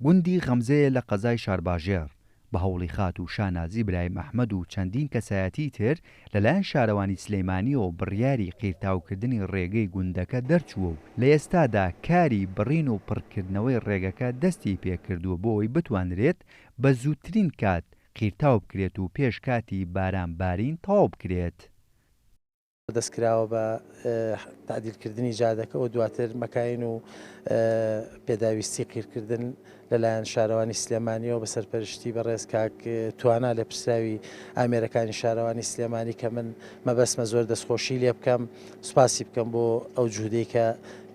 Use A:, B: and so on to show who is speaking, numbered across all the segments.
A: گوندی غەمزەیە لە قەزای شارباژێڕ، بە هەوڵی خاتوو شانازی برایم ئەحمەد و چەندین کەسایەتیی تر لەلایەن شارەوانی سلێمانییەوە بڕیاری قیرتاوکردنی ڕێگەی گوندەکە دەرچووە و لە ئێستادا کاری بڕین و پڕکردنەوەی ڕێگەکە دەستی پێکردووە بۆ ئەوەی بتوانرێت بە زووترین کات قیرتاو بکرێت و پێش کاتی باران بارین تەواو بکرێت.
B: دەست کراوە بە تەعدیل کردنی جادەکە و دواتر مەکاین و پێداویستی قیرکردن لەلایەن شارەوانی سلێمانیەوە بە سەرپەرشتی بەڕێز کاک توانا لێپرسراوی ئامێرەکانی شارەوانی سلێمانی کە من مەبەستمە زۆر دەستخۆشی لێ بکەم سوپاسی بکەم بۆ ئەو جهودەی کە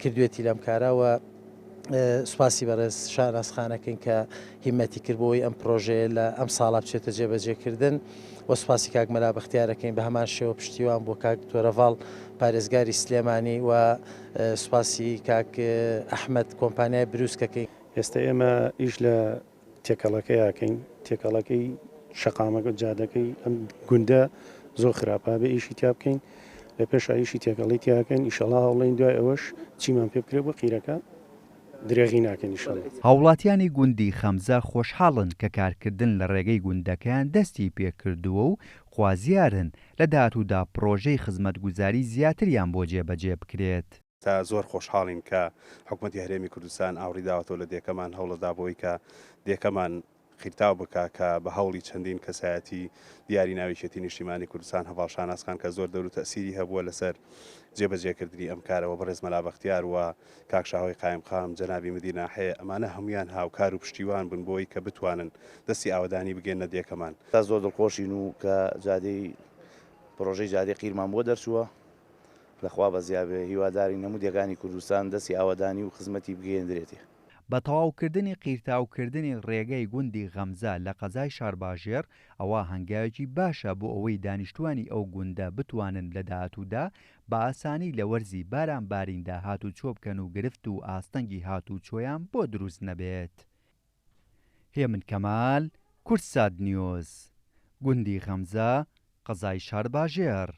B: کردوێتی لەم کارە و سوپاسی بەڕێز شاناز خان ئەکەین کە هیمەتی کرد بۆ ئەوەی ئەم پرۆژەیە لە ئەم ساڵا بچێتە جێبەجێکردن و سوپاسی کاک مەلا بەختیار ئەکەین بە هەمان شێوە پشتیوان بۆ کاک تۆرەڤاڵ پارێزگاری سلێمانی و سوپاسی کاک ئەحمەد کۆمپانیای بروسک ئەکەین.
C: ئێستا ئێمە ئیش لە تێکەڵەکەی ئەکەین، تێکەڵەکەی شەقامەکە جادەکەی ئەم گوندە زۆر خراپە بێ ئیشی تیا بکەین لە پێشا ئیشی تێکەڵی تیاکەین ئیشەڵا هەوڵین دوای ئەوەش چیمان پێ بکرێ بۆ قیرەکە درێغی ناکەین ئیشەڵا.
A: هاوڵاتیانی گوندی خەمزە خۆشحاڵن کە کارکردن لە ڕێگەی گوندەکەیان دەستی پێکردووە و خوازیارن لە داهاتوودا پڕۆژەی خزمەتگوزاری زیاتریان بۆ جێبەجێ بکرێت.
D: تا زۆر خۆشحاڵین کە حکومەتی هەرێمی کوردستان ئاوڕی داوەتەوە لە دێکەمان، هەوڵەدا بۆی کە دێکەمان قیرتاو بکا کە بە هەوڵی چەندین کەسایەتی دیاری ناو یەکێتی نیشتیمانی کوردستان هەڤاڵ شاناز خان کە زۆر دەور و تەئسیری هەبووە لەسەر جێبەجێکردنی ئەم کارە وە بەڕێز مەلا بەختیار و کاک شاهۆی قایمقام جەنابی مدیر ناحیە ئەمانە هەموویان هاوکار و پشتیوان بوون بۆی کە بتوانن دەستی ئاوەدانی بگەننە دێکەمان.
E: تا زۆر دڵخۆشین و کە جادەی پڕۆژەی جادەی قیرمان بۆ دەرچووە. لە خوا بەزیا بێ، هیوادارین هەموو دێکانی کوردستان دەستی ئاوەدانی و خزمەتی بگەیەندرێتێ.
A: بە تەواوکردنی قیرتاوکردنی ڕێگەی گوندی غەمزە لە قەزای شارباژێڕ، ئەوا هەنگاوێکی باشە بۆ ئەوەی دانیشتوانی ئەو گوندە بتوانن لە داهاتوودا بە ئاسانی لە وەرزی باران باریندا هاتوچۆ بکەن و گرفت و ئاستەنگی هاتوچۆیان بۆ دروست نەبێت. هێمن کەمال، کوردسات نیوز، گوندی غەمزە، قەزای شارباژێڕ.